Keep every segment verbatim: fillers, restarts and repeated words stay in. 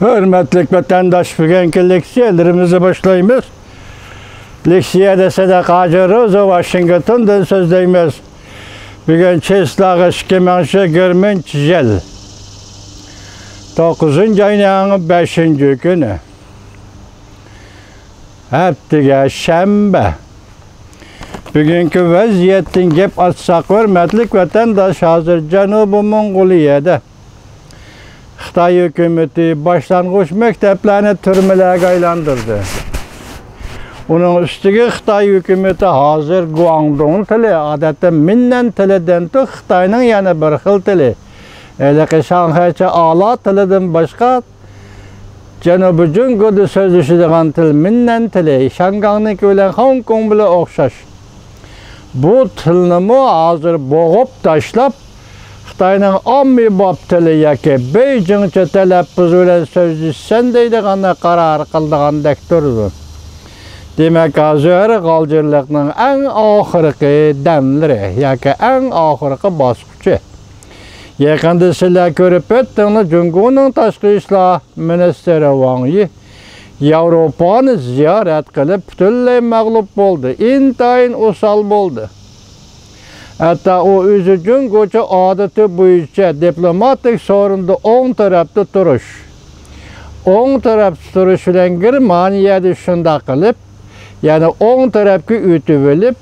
ھۆرمەتلىك ۋەتەنداش، بۈگۈنكى لېكسىيەلىرىمىزنى باشلايمىز. لېكسىيەدە سەدىقە ھاجى روزا، ۋاشىنگتوندىن سۆزلەيمىز. بۈگۈن چېسلاغا ئىككى مىڭ يىگىرمىنچى يىل، توققۇزىنچى ئاينىڭ بەشىنچى كۈنى، ھەپتىگە شەنبە. بۈگۈنكى ۋەزىيەتتىن گەپ ئاچساق، ھۆرمەتلىك ۋەتەنداش، ھازىر جەنۇبىي موڭغۇلىيەدە خىتاي ھۆكۈمىتى باشلانغۇچ مەكتەپلەرنى تۈرمىلەرگە ئايلاندۇردى. ئۇنىڭ ئۈستىگە خىتاي ھۆكۈمىتى ھازىر گۇاڭدۇڭ تىلى، ئادەتتە مىننەن تىلى دەنتۇ، خىتاينىڭ يەنە بىر خىل تىلى، ھېلىقى شاڭخەيچە ئالا تىلىدىن باشقا، جەنۇبىي جۇڭگودا سۆزلىشىدىغان تىل مىننەن تىلى، شياڭگاڭنىڭكى بىلەن خوڭكوڭ بىلەن ئوخشاش. بۇ تىلنىمۇ ھازىر بوغۇپ تاشلاپ، خىتاينىڭ ئاممىباب تىلى ياكى بېيجىڭچە تەلەپپۇزى بىلەن سۆزلىشىسەن دەيدىغان قارار قىلىدىغاندەك تۇرىدۇ. دېمەك، ھازىر غالجىرلىقنىڭ ئەڭ ئاخىرقى دەملىرى ياكى ئەڭ ئاخىرقى باسقۇچى. يېقىندا سىلەر كۆرۈپ ئۆتتۈڭلار، جۇڭگونىڭ تاشقى ئىشلار مىنىستىرى ۋاڭ يى ياۋروپانى زىيارەت قىلىپ، پۈتۈنلەي مەغلۇپ بولدى، ئىنتايىن ئوسال بولدى. ھەتتا ئۇ ئۆزى جۇڭگوچە ئادىتى بويىچە دىپلوماتىك سورۇندا ئوڭ تەرەپتە تۇرۇش، ئوڭ تەرەپتە تۇرۇش بىلەن گېرمانىيەدە شۇنداق قىلىپ، يەنى ئوڭ تەرەپكە ئۆتۈۋېلىپ،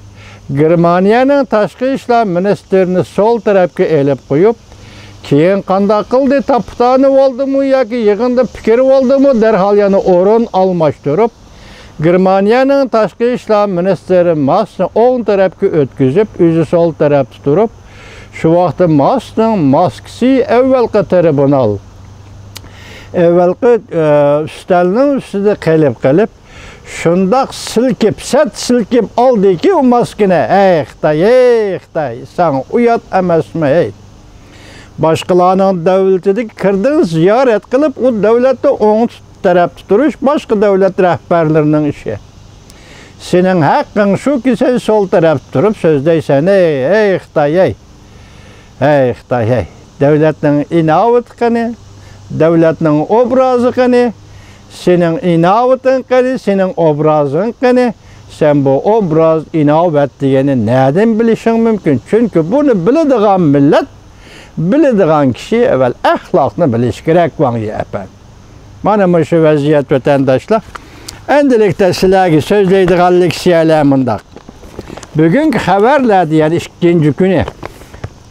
گېرمانىيەنىڭ تاشقى ئىشلار مىنىستىرىنى سول تەرەپكە ئېلىپ قويۇپ، كېيىن قانداق قىلدى؟ تاپا-تانىۋالدىمۇ ياكى يىغىندا پىكىر ئالدىمۇ، دەرھال يەنە ئورۇن ئالماشتۇرۇپ، گېرمانىيەنىڭ تاشقى ئىشلار مىنىستىرى ماسنى ئوڭ تەرەپكە ئۆتكۈزۈپ، ئۆزى سول تەرەپتە تۇرۇپ، شۇ ۋاقىتتا ماسنىڭ ماسكىسى ئەۋۋەلقى تىرىبۇنال، ئەۋۋەلقى، ئە، ئۈستەلنىڭ ئۈستىدە قېلىپ قېلىپ، شۇنداق سىلكىپ، سەت سىلكىپ ئالدىكى ئۇ ماسكىنى. ھەي خىتاي، ھەي خىتاي، ساڭا ئۇيات ئەمەسمۇ ھەي؟ باشقىلارنىڭ دۆلىتىدىكى كىردىڭ زىيارەت قىلىپ، ئۇ دۆلەتتە ئوڭ تەرەپتە تۇرۇش باشقا دۆلەت رەھبەرلىرىنىڭ ئىشى. سېنىڭ ھەققىڭ شۇكى، سەن سول تەرەپتە تۇرۇپ سۆزلەيسەن. ھەي، ھەي خىتاي، ھەي! ھەي خىتاي، ھەي! دۆلەتنىڭ ئىناۋىتى قېنى؟ دۆلەتنىڭ ئوبرازى قېنى؟ سېنىڭ ئىناۋىتىڭ قېنى؟ سېنىڭ ئوبرازىڭ قېنى؟ سەن بۇ ئوبراز، ئىناۋەت دېگەننى نەدىن بىلىشىڭ مۇمكىن؟ چۈنكى بۇنى بىلىدىغان مىللەت، بىلىدىغان كىشى ئەۋۋەل ئەخلاقنى بىلىشى كېرەك، ۋاڭ يى ئەپەندى. مانا مۇشۇ ۋەزىيەت، ۋەتەنداشلار. ئەندىلىكتە سىلەرگە سۆزلەيدىغان لېكسىيەلەر مۇنداق. بۈگۈنكى خەۋەرلەردە يەنە ئىككىنچى كۈنى،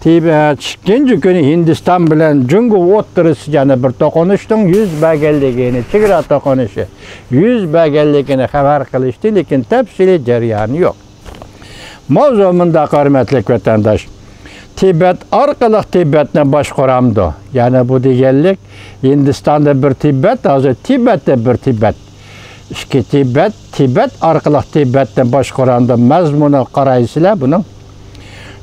تىبەت، ئىككىنچى كۈنى ھىندىستان بىلەن جۇڭگو ئوتتۇرىسىدا يەنە بىر توقۇنۇشنىڭ يۈز بەرگەنلىكىنى، چېگرا توقۇنۇشى يۈز بەرگەنلىكىنى خەۋەر قىلىشتى، لېكىن تەپسىلىي جەريانى يوق. ماۋزۇ مۇنداق، ھۆرمەتلىك ۋەتەنداش. تىبەت ئارقىلىق تىبەتنى باشقۇرامدۇ؟ يەنى بۇ دېگەنلىك، ھىندىستاندا بىر تىبەت، ھازىر تىبەتتە بىر تىبەت. ئىككى تىبەت، تىبەت ئارقىلىق تىبەتنى باشقۇرامدۇ مەزمۇنىغا قارايسىلەر بۇنىڭ.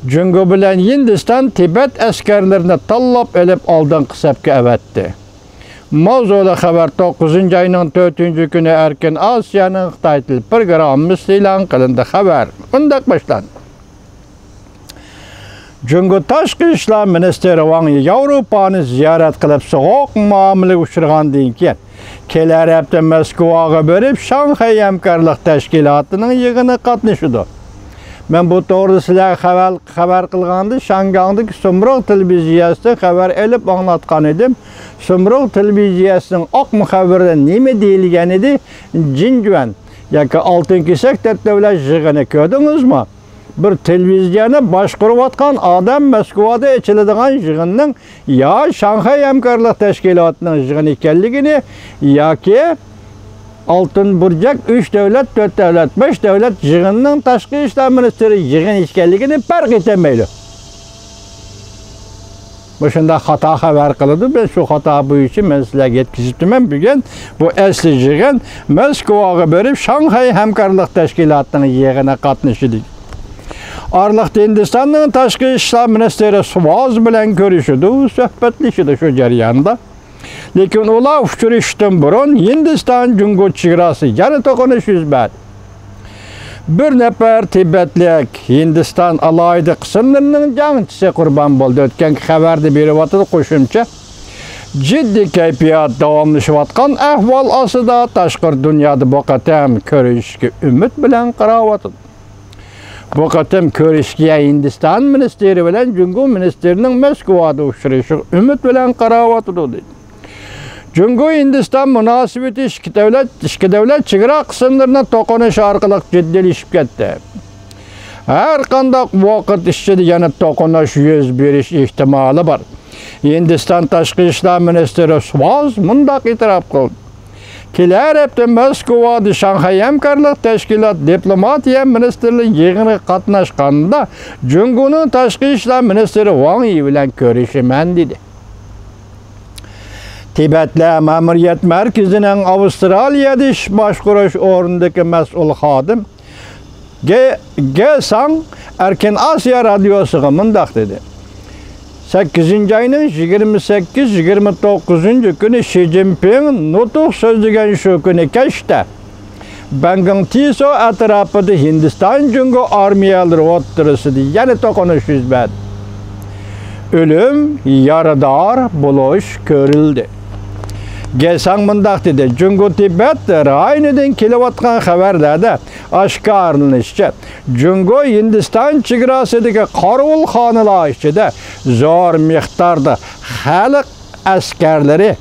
جۇڭگو بىلەن ھىندىستان تىبەت ئەسكەرلىرىنى تاللاپ ئېلىپ ئالدىنقى سەپكە ئەۋەتتى. ماۋزۇلۇق خەۋەر توققۇزىنچى ئاينىڭ تۆتىنچى كۈنى ئەركىن ئاسىيانىڭ خىتاي تىل پروگراممىسىدا ئېلان قىلىندى. خەۋەر مۇنداق باشلاندى. جۇڭگو تاشقى ئىشلار مىنىستىرى ۋاڭ يى ياۋروپانى زىيارەت قىلىپ، سوغۇق مۇئامىلىگە ئۇچرىغاندىن كېيىن، كېلەر ھەپتە موسكۋاغا بېرىپ، شاڭخەي ھەمكارلىق تەشكىلاتىنىڭ يىغىنىغا قاتنىشىدۇ. مەن بۇ توغرىدا سىلەرگە خەۋەر، خەۋەر قىلغاندا، شياڭگاڭدىكى سۇمرۇغ تېلېۋىزىيەسىدىن خەۋەر ئېلىپ ئاڭلاتقان ئىدىم. سۇمرۇغ تېلېۋىزىيەسىنىڭ ئاق مۇخەببىرىدە نېمە دېيىلگەن ئىدى؟ جىنجۈەن ياكى ئالتۇن كېسەك دۆلەت يىغىنى كۆردىڭىزمۇ؟ بىر تېلېۋىزىيەنى باشقۇرۇۋاتقان ئادەم موسكۋادا ئېچىلىدىغان يىغىننىڭ يا شاڭخەي ھەمكارلىق تەشكىلاتىنىڭ يىغىنى ئىكەنلىكىنى ياكى ئالتۇن بۇرجەك، ئۈچ دۆلەت، تۆت دۆلەت، بەش دۆلەت يىغىنىنىڭ تاشقى ئىشلار مىنىستىرى يىغىنى ئىكەنلىكىنى پەرق ئېتەلمەيدۇ. مۇشۇنداق خاتا خەۋەر قىلىدۇ. مەن شۇ خاتا بويىچە مەن سىلەرگە يەتكۈزۈپتىمەن. بۈگۈن بۇ ئەسلى يىغىن موسكۋاغا بېرىپ، شاڭخەي ھەمكارلىق تەشكىلاتىنىڭ يىغىنىغا قاتنىشىدۇ. ئارىلىقتا ھىندىستاننىڭ تاشقى ئىشلار مىنىستىرى سۋاز بىلەن كۆرۈشىدۇ، سۆھبەتلىشىدۇ شۇ جەرياندا. لېكىن ئۇلار ئۇچرىشىشتىن بۇرۇن ھىندىستان جۇڭگو چېگراسى يەنە توقۇنۇش يۈز بەردى. بىر نەپەر تىبەتلىك ھىندىستان ئالاھىدە قىسىملىرىنىڭ جەڭچىسى قۇربان بولدى. ئۆتكەنكى خەۋەردە بېرىۋاتىدۇ قوشۇمچە. جىددىي كەيپىيات، داۋاملىشىۋاتقان ئەھۋال ئاستىدا تاشقىرى دۇنيادا بۇ قېتىم كۆرۈشۈشكە ئۈمىد بىلەن قاراۋاتىدۇ. بۇ قېتىم كۆرۈشۈشكە ھىندىستان مىنىستىرى بىلەن جۇڭگو مىنىستىرىنىڭ مەسكۇۋادا ئۇچرىشىشىغا ئۈمىد بىلەن قاراۋاتىدۇ، دېدى. جۇڭگو ھىندىستان مۇناسىۋىتى ئىككى دۆلەت، ئىككى دۆلەت چېگرا قىسىملىرىنىڭ توقۇنۇشى ئارقىلىق جىددىيلىشىپ كەتتى. ھەر قانداق ۋاقىت ئىچىدە يەنە توقۇنۇش يۈز بېرىش ئېھتىمالى بار. ھىندىستان تاشقى ئىشلار مىنىستىرى سۇۋاز مۇنداق ئېتىراپ قىلدى: كېلەر ھەپتە مەسكۇۋادا شاڭخەي ھەمكارلىق تەشكىلات دىپلوماتىيە مىنىستىرلىرى يىغىنىغا قاتناشقاندا، جۇڭگونىڭ تاشقى ئىشلار مىنىستىرى ۋاڭ يى بىلەن كۆرۈشىمەن، دېدى. تىبەتلەر مەمۇرىيەت مەركىزىنىڭ ئاۋسترالىيەدە ئىش باشقۇرۇش ئورنىدىكى مەسئۇل خادىم گې، گې ساڭ ئەركىن ئاسىيا رادىيوسىغا مۇنداق دېدى: سەككىزىنچى ئاينىڭ يىگىرمە سەككىز، يىگىرمە توققۇزىنچى كۈنى شى جىنپىڭ نۇتۇق سۆزلىگەن شۇ كۈنى كەچتە بەنگىڭ تىسو ئەتراپىدا ھىندىستان جۇڭگو ئارمىيەلىرى ئوتتۇرىسىدا يەنە توقۇنۇش يۈز بەردى. ئۆلۈم، يارىدار بولۇش كۆرۈلدى. گې ساڭ مۇنداق دېدى: جۇڭگو تىبەت رايونىدىن كېلىۋاتقان خەۋەرلەردە ئاشكارىلىنىشىچە، جۇڭگو ھىندىستان چېگراسىدىكى قارىۋۇلخانىلار ئىچىدە زور مىقداردا خەلق ئەسكەرلىرى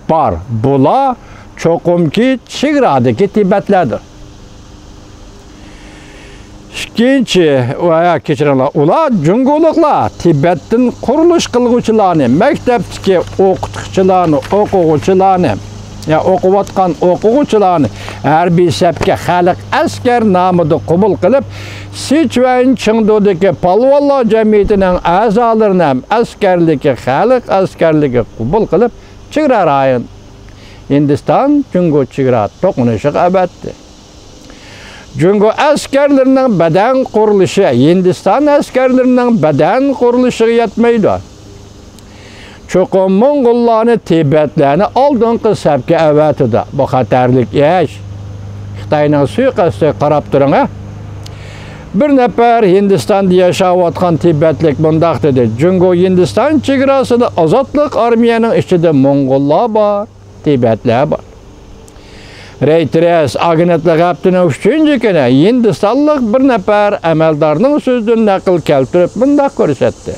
بار. بۇلار چوقۇمكى چېگرادىكى تىبەتلەردۇر. ئىككىنچى، ۋە، كەچۈرۈڭلار، ئۇلار جۇڭگولۇقلار تىبەتتىن قۇرۇلۇش قىلغۇچىلارنى، مەكتەپتىكى ئوقۇتقۇچىلارنى، ئوقۇغۇچىلارنى، يا ئوقۇۋاتقان ئوقۇغۇچىلارنى ھەربىي سەپكە خەلق ئەسكەر نامىدا قوبۇل قىلىپ، سىچۈەن چېڭدۇدىكى پالۋانلار جەمئىيىتىنىڭ ئەزالىرىنى ھەم ئەسكەرلىككە، خەلق ئەسكەرلىكىگە قوبۇل قىلىپ، چېگرا رايون، ھىندىستان جۇڭگو چېگرا توقۇنۇشىغا ئەۋەتتى. جۇڭگو ئەسكەرلىرىنىڭ بەدەن قۇرۇلۇشى ھىندىستان ئەسكەرلىرىنىڭ بەدەن قۇرۇلۇشىغا يەتمەيدۇ. چوقۇم موڭغۇللارنى، تىبەتلەرنى ئالدىنقى سەپكە ئەۋەتىدۇ. بۇ خەتەرلىك ئىش. خىتاينىڭ سۇيىقەستىگە قاراپ تۇرۇڭ، ھە. بىر نەپەر ھىندىستاندا ياشاۋاتقان تىبەتلىك مۇنداق دېدى: جۇڭگو ھىندىستان چېگراسىدا ئازادلىق ئارمىيەنىڭ ئىچىدە موڭغۇللار بار، تىبەتلەر بار. رېيتېرس ئاگېنتلىقى ھەپتىنىڭ ئۈچىنچى كۈنى ھىندىستانلىق بىر نەپەر ئەمەلدارنىڭ سۆزىدىن نەقىل كەلتۈرۈپ مۇنداق كۆرسەتتى: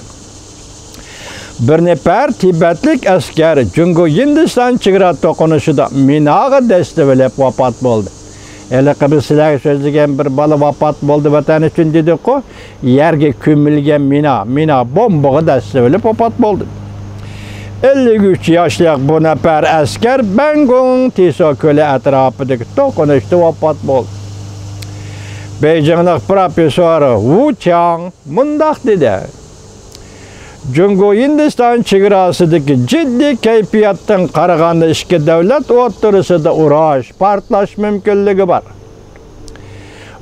بىر نەپەر تىبەتلىك ئەسكەر جۇڭگو ھىندىستان چېگرا توقۇنۇشىدا مىناغا دەسسىۋېلىپ ۋاپات بولدى. ھېلىقى بىز سىلەرگە سۆزلىگەن بىر بالا ۋاپات بولدى ۋەتەن ئۈچۈن دېدۇققۇ. يەرگە كۆمۈلگەن مىنا، مىنا بومبىغا دەسسىۋېلىپ ۋاپات بولدى. ئەللىك ئۈچ ياشلىق بۇ نەپەر ئەسكەر بەنگۇڭ تىسو كۆلى ئەتراپىدىكى توقۇنۇشتا ۋاپات بولدى. بېيجىڭلىق پروفېسسور ۋۇ چياڭ مۇنداق دېدى: جۇڭگو ھىندىستان چېگراسىدىكى جىددىي كەيپىياتتىن قارىغاندا، ئىككى دۆلەت ئوتتۇرىسىدا ئۇرۇش، پارتلاش مۇمكىنلىكى بار.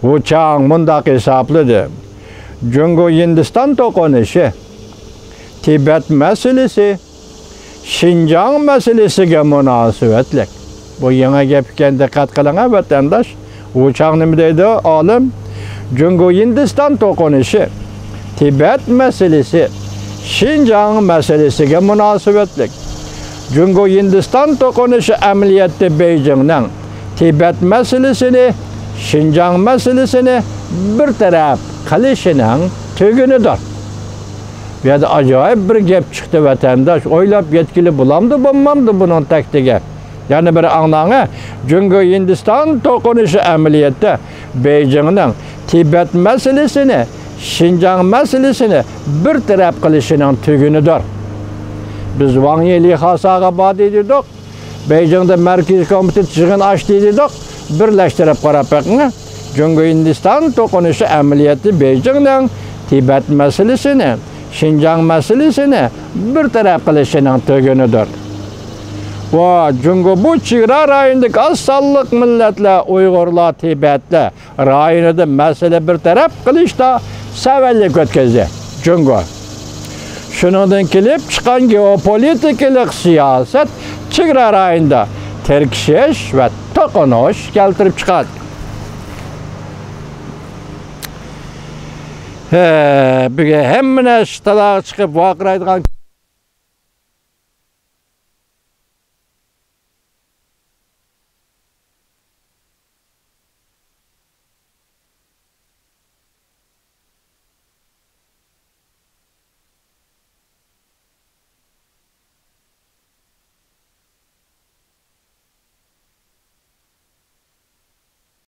ۋۇ چياڭ مۇنداق ھېسابلىدى: جۇڭگو ھىندىستان توقۇنۇشى تىبەت مەسىلىسى، شىنجاڭ مەسىلىسىگە مۇناسىۋەتلىك. بۇ يېڭى گەپ ئىكەن، دىققەت قىلىڭ، ۋەتەنداش. ۋۇ چياڭ نېمە دەيدۇ، ئالىم؟ جۇڭگو ھىندىستان توقۇنۇشى تىبەت مەسىلىسى، شىنجاڭ مەسىلىسىگە مۇناسىۋەتلىك. جۇڭگو ھىندىستان توقۇنۇشى ئەمەلىيەتتە بېيجىڭنىڭ تىبەت مەسىلىسىنى، شىنجاڭ مەسىلىسىنى بىر تەرەپ قىلىشىنىڭ تۈگۈنىدۇر. بۇ يەردە ئاجايىپ بىر گەپ چىقتى، ۋەتەنداش. ئويلاپ يەتكىلى بولامدۇ، بولمامدۇ بۇنىڭ تەكتىگە؟ يەنە بىر ئاڭلاڭە، جۇڭگو ھىندىستان توقۇنۇشى ئەمەلىيەتتە بېيجىڭنىڭ تىبەت مەسىلىسىنى، شىنجاڭ مەسىلىسىنى بىر تەرەپ قىلىشىنىڭ تۈگۈنىدۇر. بىز ۋاڭ يى لىخاساغا باردى دېدۇق، بېيجىڭدا مەركىزىي كومىتېت يىغىن ئاچتى دېدۇق، بىرلەشتۈرۈپ قاراپ بېقىڭ. جۇڭگو ھىندىستان توقۇنۇشى ئەمەلىيەتتە بېيجىڭنىڭ تىبەت مەسىلىسىنى، شىنجاڭ مەسىلىسىنى بىر تەرەپ قىلىشىنىڭ تۈگۈنىدۇر. ۋە جۇڭگو بۇ چېگرا رايونىدىكى ئاز سانلىق مىللەتلەر، ئۇيغۇرلار، تىبەتلەر رايونىدا مەسىلە بىر تەرەپ قىلىشتا سەۋەنلىك ئۆتكۈزدى. جۇڭگو شۇنىڭدىن كېلىپ چىققان گېئوپولىتىكىلىق سىياسەت چېگرا رايونىدا تىركىشىش ۋە توقۇنۇش كەلتۈرۈپ چىقاردى. ھە، بۈگۈن ھەممە نەرسە تالاغا چىقىپ ۋارقىرايدىغان